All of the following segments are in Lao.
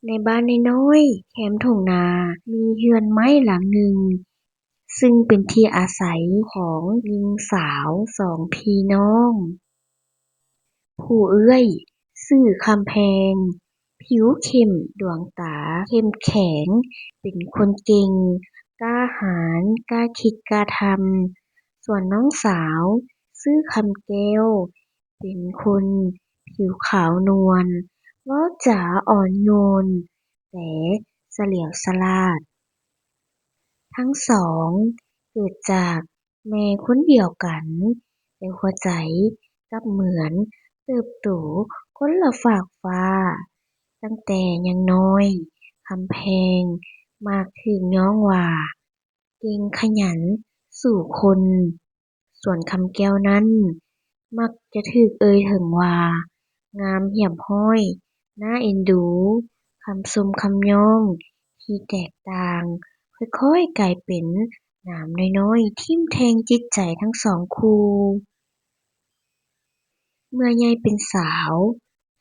ໃນບ້ານນ້ອຍໆແຄມທົ່ງນາ ມີເຮືອນໄມ້ຫຼັງໜຶ່ງ ຊຶ່ງເປັນທີ່ອາໄສຂອງຍິງສາວສອງພີ່ນ້ອງ. ຜູ້ເອື້ອຍຊື່ຄຳແພງ ຜິວເຂັ້ມ ດວງຕາເຂັ້ມແຂງ ເປັນຄົນເກັ່ງ ກ້າຫານ ກ້າຄິດກ້າທຳ. ສ່ວນນ້ອງສາວຊື່ຄຳແກ້ວ ເປັນຄົນຜິວຂາວນວນ ເວົ້າຈາອ່ອນໂຍນ ແຕ່ສະຫຼຽວສະຫຼາດ. ທັງສອງເກີດຈາກແມ່ຄົນດຽວກັນ ແຕ່ຫົວໃຈກັບເໝືອນເຕີບໂຕຄົນລະຟາກຟ້າ. ຕັ້ງແຕ່ຍັງນ້ອຍ ຄຳແພງມັກຖືກຍ້ອງວ່າເກັ່ງຂະຫຍັນສູ້ຄົນ. ສ່ວນຄຳແກ້ວນັ້ນ ມັກຈະຖືກເອີ່ຍເຖິງວ່າງາມຮຽບຮ້ອຍ ໜ້າເອັນດູ. ຄຳຊົມຄຳຍ້ອງທີ່ແຕກຕ່າງ ຄ່ອຍໆກາຍເປັນໜາມນ້ອຍໆ ຖິ້ມແທງຈິດໃຈທັງສອງຄູ່. ເມື່ອໃຫຍ່ເປັນສາວ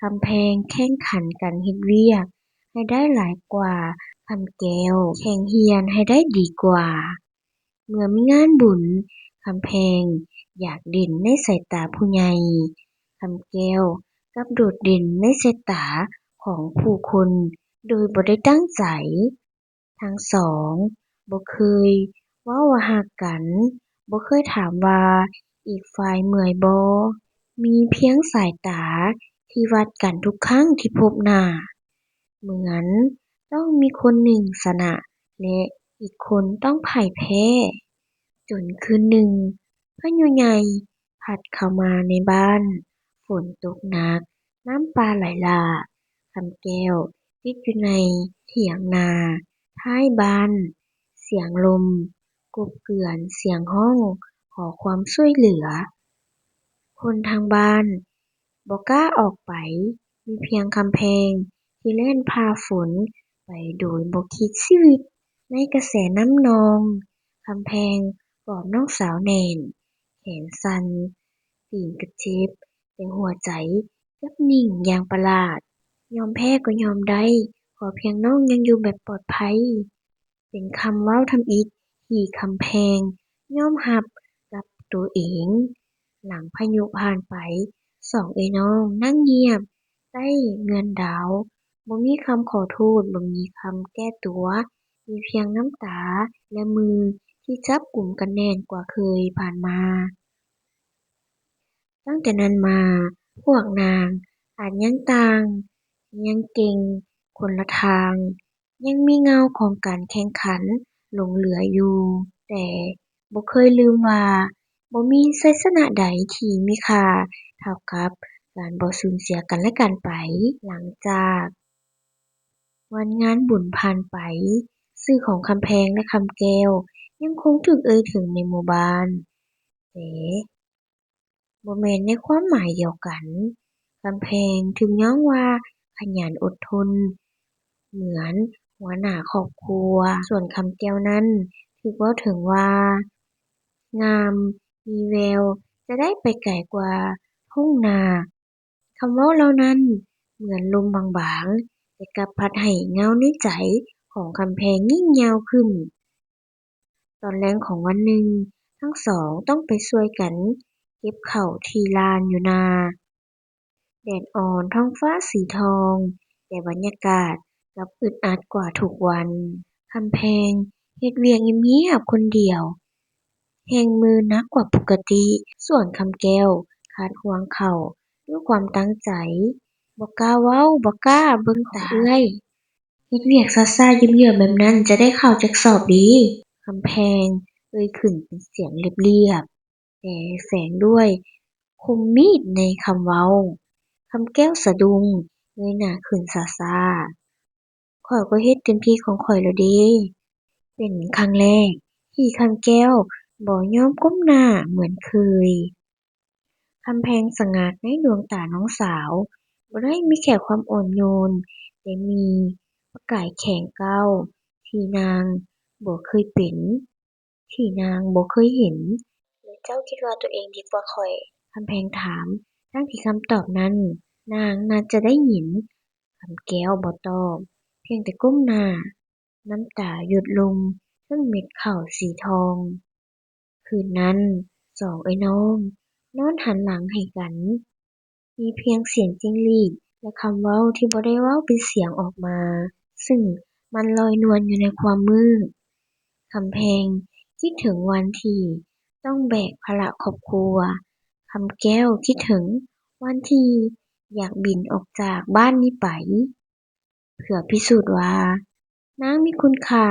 ຄຳແພງແຂ່ງຂັນກັນເຮັດວຽກໃຫ້ໄດ້ຫຼາຍກວ່າຄຳແກ້ວ ແຂ່ງຮຽນໃຫ້ໄດ້ດີກວ່າ. ເມື່ອມີງານບຸນ ຄຳແພງຢາກເດັ່ນໃນສາຍຕາຜູ້ໃຫຍ່ ຄຳແກ້ວກັບໂດດເດັ່ນໃນສາຍຕາຂອງຜູ້ຄົນໂດຍບໍ່ໄດ້ຕັ້ງໃຈ. ທັງສອງບໍ່ເຄີຍເວົ້າວ່າຮັກກັນ ບໍ່ເຄີຍຖາມວ່າອີກຝ່າຍເມື່ອຍບໍ່. ມີພຽງສາຍຕາທີ່ວັດກັນທຸກຄັ້ງທີ່ພົບໜ້າ ເໝືອນຕ້ອງມີຄົນໜຶ່ງຊະນະ ແລະ ອີກຄົນຕ້ອງພ່າຍແພ້. ຈົນຄືນໜຶ່ງ ພາຍຸໃຫຍ່ພັດເຂົ້າມາໃນບ້ານ. ຝົນຕົກໜັກ, ນ້ຳປ່າໄຫຼຫຼາກ. ຄຳແກ້ວຕິດຢູ່ໃນຖຽງນາທ້າຍບ້ານ. ສຽງລົມກົບເກືອນ, ສຽງຮ້ອງຂໍຄວາມຊ່ວຍເຫຼືອ. ຄົນທາງບ້ານບໍ່ກ້າອອກໄປ, ມີພຽງຄຳແພງທີ່ແລ່ນຜ່າຝົນໄປໂດຍບໍ່ຄິດຊີວິດ. ໃນກະແສນ້ຳນອງ, ຄຳແພງກອດນ້ອງສາວແໜ້ນ, ແຂນສັ່ນ, ຕີນກະເຈັບ, ແຕ່ຫົວໃຈກັບນິ່ງຢ່າງປະຫຼາດ. ຍອມແພ້ກໍຍອມໄດ້, ຂໍພຽງນ້ອງຍັງຢູ່ແບບປອດໄພ. ເປັນຄຳເວົ້າທຳອິດທີ່ຄຳແພງຍອມຮັບກັບໂຕເອງ. ຫຼັງພາຍຸຜ່ານໄປ, ສອງເອື້ອຍນ້ອງນັ່ງງຽບໃຕ້ເງື່ອນດາວ. ບໍ່ມີຄຳຂໍໂທດ, ບໍ່ມີຄຳແກ້ຕົວ, ມີພຽງນ້ຳຕາ ແລະ ມືທີ່ຈັບກຸມກັນແໜ້ນກວ່າເຄີຍຜ່ານມາ. ຕັ້ງແຕ່ນັ້ນມາ, ພວກນາງອາດຍັງຕ່າງ, ຍັງເກັ່ງຄົນລະທາງ, ຍັງມີເງົາຂອງການແຂ່ງຂັນຫຼົງເຫຼືອຢູ່, ແຕ່ບໍ່ເຄີຍລືມວ່າ ບໍ່ມີໄຊຊະນະໃດທີ່ມີຄ່າເທົ່າກັບການບໍ່ສູນເສຍກັນແລະກັນໄປ. ຫຼັງຈາກວັນງານບຸນຜ່ານໄປ, ຊື່ຂອງຄຳແພງ ແລະ ຄຳແກ້ວ ຍັງຄົງຖືກເອີ່ຍເຖິງໃນໝູ່ບ້ານ, ແຕ່ ບໍ່ແມ່ນໃນຄວາມໝາຍດຽວກັນ. ຄຳແພງຖືກຍ້ອງວ່າຂະຫຍັນອົດທົນ ເໝືອນຫົວໜ້າຄອບຄົວ, ສ່ວນຄຳແກ້ວນັ້ນຖືກເວົ້າເຖິງວ່າງາມ, ມີແວວຈະໄດ້ໄປໄກກວ່າທົ່ງນາ. ຄຳເວົ້າເຫຼົ່ານັ້ນເໝືອນລົມບາງໆ, ແຕ່ກັບພັດໃຫ້ເງົາໃນໃຈຂອງຄຳແພງຍິ່ງຍາວຂຶ້ນ. ຕອນແລງຂອງວັນໜຶ່ງ, ທັງສອງຕ້ອງໄປຊ່ວຍກັນເກັບເຂົ້າທີ່ລານຢູ່ນາ. ແດດອ່ອນ, ທ້ອງຟ້າສີທອງ, ແຕ່ບັນຍາກາດກັບອຶດອັດກວ່າທຸກວັນ. ຄຳແພງເຮັດວຽກງຽບໆຄົນດຽວ, ແຮງມືໜັກກວ່າປົກກະຕິ, ສ່ວນຄຳແກ້ວຄາດຫ່ວງເຂົ້າດ້ວຍຄວາມຕັ້ງໃຈ, ບໍ່ກ້າເວົ້າ, ບໍ່ກ້າເບິ່ງຕາເອື້ອຍ. ເຮັດວຽກຊ້າໆ ເຫຍີບໆແບບນັ້ນ ຈະໄດ້ເຂົ້າຈັກສອບດີ? ຄຳແພງເອີ່ຍຂຶ້ນເປັນສຽງລຽບໆ ແຕ່ແຝງດ້ວຍຄົມມີດໃນຄຳເວົ້າ. ຄຳແກ້ວສະດຸ້ງ, ເງີຍໜ້າຂຶ້ນຊ້າໆ. ຂ້ອຍກໍເຮັດເຕັມທີ່ຂອງຂ້ອຍແລ້ວເດ້. ເປັນຄັ້ງແລກທີ່ຄຳແກ້ວບໍ່ຍອມກົ້ມໜ້າເໝືອນເຄີຍ. ຄຳແພງສະຫງັດໃນດວງຕານ້ອງສາວ, ບໍ່ໄດ້ມີແຄ່ຄວາມອ່ອນໂຍນ, ແຕ່ມີປະກາຍແຂງກ້າວທີ່ນາງບໍ່ເຄີຍເປັນ, ທີ່ນາງບໍ່ເຄີຍເຫັນ. ຫຼືເຈົ້າຄິດວ່າໂຕເອງດີກວ່າຂ້ອຍ? ຄຳແພງຖາມ, ທັງທີ່ຄຳຕອບນັ້ນນາງໜ້າຈະໄດ້ຍິນ. ຄຳແກ້ວບໍ່ຕອບ, ຽງແຕ່ກົ້ມໜ້າ, ນ້ຳຕາຫຍົດລົງເທິງເມັດເຂົ້າສີທອງ. ຄືນນັ້ນ ສອງເອື້ອຍນ້ອງນອນຫັນຫຼັງໃຫ້ກັນ. ມີພຽງສຽງຈິ້ງຫຼີດ ແລະ ຄຳເວົ້າທີ່ບໍ່ໄດ້ເວົ້າເປັນສຽງອອກມາ, ຊຶ່ງມັນລອຍນວນຢູ່ໃນຄວາມມືດ. ຄຳແພງຄິດເຖິງວັນທີ່ຕ້ອງແບກພາລະຄອບຄົວ. ຄຳແກ້ວຄິດເຖິງວັນທີ່ຢາກບິນອອກຈາກບ້ານນີ້ໄປ. ເພື່ອພິສູດວ່ານາງມີຄຸນຄ່າ,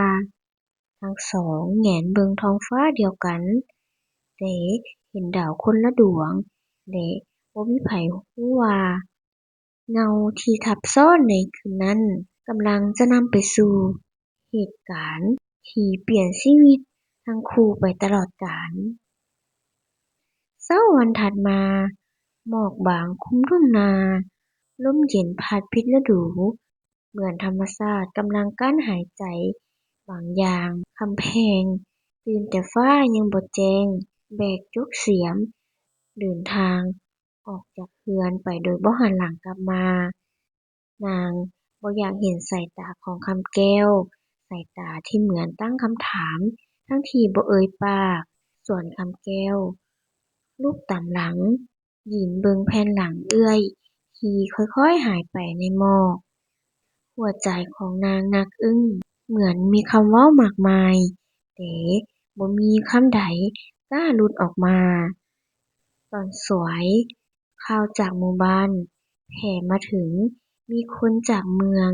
ທັງສອງແຫງນເບິ່ງທ້ອງຟ້າດຽວກັນ, ແຕ່ເຫັນດາວຄົນລະດວງ ແລະ ບໍ່ມີໃຜຮູ້ວ່າເງົາທີ່ທັບຊ້ອນໃນຄືນນັ້ນ ກຳລັງຈະນຳໄປສູ່ເຫດການທີ່ປ່ຽນຊີວິດທັງຄູ່ໄປຕະຫຼອດການ. ເຊົ້າວັນຖັດມາ, ໝອກບາງຄຸມທົ່ງນາ, ລົມເຢັນພັດຜິດລະດູ, ເໝືອນທຳມະຊາດກຳລັງກັ້ນຫາຍໃຈບາງຢ່າງ. ຄຳແພງຕື່ນແຕ່ຟ້າຍັງບໍ່ແຈ້ງ, ແບກຈົກສຽມເດີນທາງອອກຈາກເຮືອນໄປໂດຍບໍ່ຫັນຫຼັງກັບມາ. ນາງບໍ່ຢາກເຫັນສາຍຕາຂອງຄຳແກ້ວ, ສາຍຕາທີ່ເໝືອນຕັ້ງຄຳຖາມ ທັງທີ່ບໍ່ເອີ່ຍປາກ. ສ່ວນຄຳແກ້ວລຸກຕາມຫຼັງ, ຢືນເບິ່ງແຜ່ນຫຼັງເອື້ອຍທີ່ຄ່ອຍໆຫາຍໄປໃນໝອກ. ຫົວໃຈຂອງນາງໜັກອຶ້ງ, ເໝືອນມີຄຳເວົ້າມາກມາຍ, ແຕ່ບໍ່ມີຄຳໃດກ້າຫຼຸດອອກມາ. ຕອນສວຍ, ຂ່າວຈາກໝູ່ບ້ານແຜ່ມາເຖິງ, ມີຄົນຈາກເມືອງ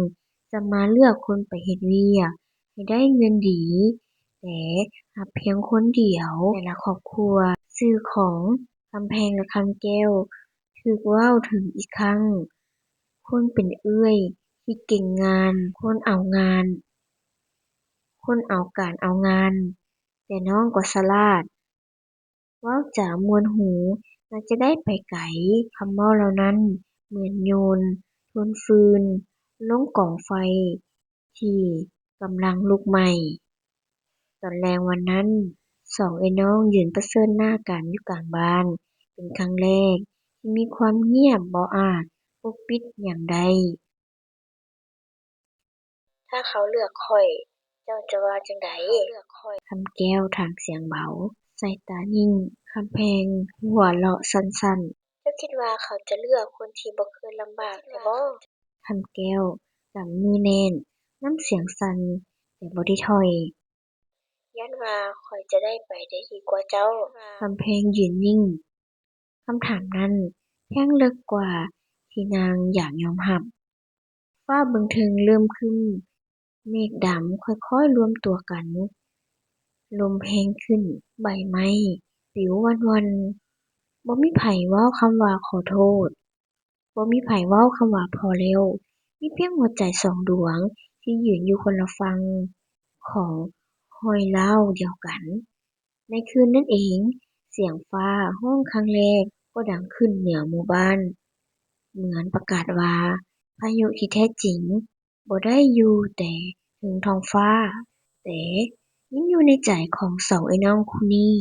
ຈະມາເລືອກຄົນໄປເຮັດວຽກໃຫ້ໄດ້ເງິນດີ, ແຕ່ຮັບພຽງຄົນດຽວໃນແຕ່ລະຄອບຄົວ. ຊື່ຂອງຄຳແພງ ແລະ ຄຳແກ້ວຖືກເວົ້າເຖິງອີກຄັ້ງ. ຄົນເປັນເອື້ອຍທີ່ເກັ່ງງານ, ຄົນເອົາງານ, ຄົນເອົາການເອົາງານ, ແຕ່ນ້ອງກໍສະຫຼາດ. ເວົ້າຈາມ່ວນຫູ ໜ້າຈະໄດ້ໄປໄກ. ຄຳເວົ້າເຫຼົ່ານັ້ນເໝືອນໂຍນທົນຟືນລົງກອງໄຟທີ່ກຳລັງລຸກໄໝ້. ຕອນແລງວັນນັ້ນ, ສອງເອື້ອຍນ້ອງຢືນປະເຊີນໜ້າກັນຢູ່ກາງບ້ານ. ເປັນຄັ້ງແລກທີ່ມີຄວາມງຽບບໍ່ອາດປົກປິດຫຍັງໄດ້. ຖ້າເຂົາເລືອກຂ້ອຍ, ເຈົ້າຈະວ່າຈັ່ງໃດ? ຄຳແກ້ວຖາມສຽງເບົາ, ສາຍຕານິ່ງ. ຄຳແພງຫົວເລາະສັ້ນໆ. ເຈົ້າຄິດວ່າເຂົາຈະເລືອກຄົນທີ່ບໍ່ເຄີຍລຳບາກແທ້ບໍ? ຄຳແກ້ວກຳມືແໜ້ນ, ນ້ຳສຽງສັ່ນແຕ່ບໍ່ໄດ້ຖອຍ. ຢ້ານວ່າຂ້ອຍຈະໄດ້ໄປໄດ້ດີກວ່າເຈົ້າ. ຄຳແພງຢືນນິ່ງ. ຄຳຖາມນັ້ນແທງເລິກກວ່າທີ່ນາງຢາກຍອມຮັບ. ຟ້າເບື້ອງເທິງເລີ່ມຄຶ້ມ, ເມກດຳຄ່ອຍໆລວມຕົວກັນ, ລົມແຮງຂຶ້ນ, ໃບໄມ້ປິວວັ່ນໆ. ບໍ່ມີໃຜເວົ້າຄຳວ່າຂໍໂທດ, ບໍ່ມີໃຜເວົ້າຄຳວ່າພໍແລ້ວ. ມີພຽງຫົວໃຈສອງດວງທີ່ຢືນຢູ່ຄົນລະຝັ່ງຂອງຮອຍລ້າວດຽວກັນ. ໃນຄືນນັ້ນເອງ, ສຽງຟ້າຮ້ອງຄັ້ງແລກກໍດັງຂຶ້ນເໜືອໝູ່ບ້ານ, ເໝືອນປະກາດວ່າພາຍຸທີ່ແທ້ຈິງບໍ່ໄດ້ຢູ່ແຕ່ເທິງທ້ອງຟ້າ, ແຕ່ຍັງຢູ່ໃນໃຈຂອງສອງເອື້ອຍນ້ອງຄູ່ນີ້.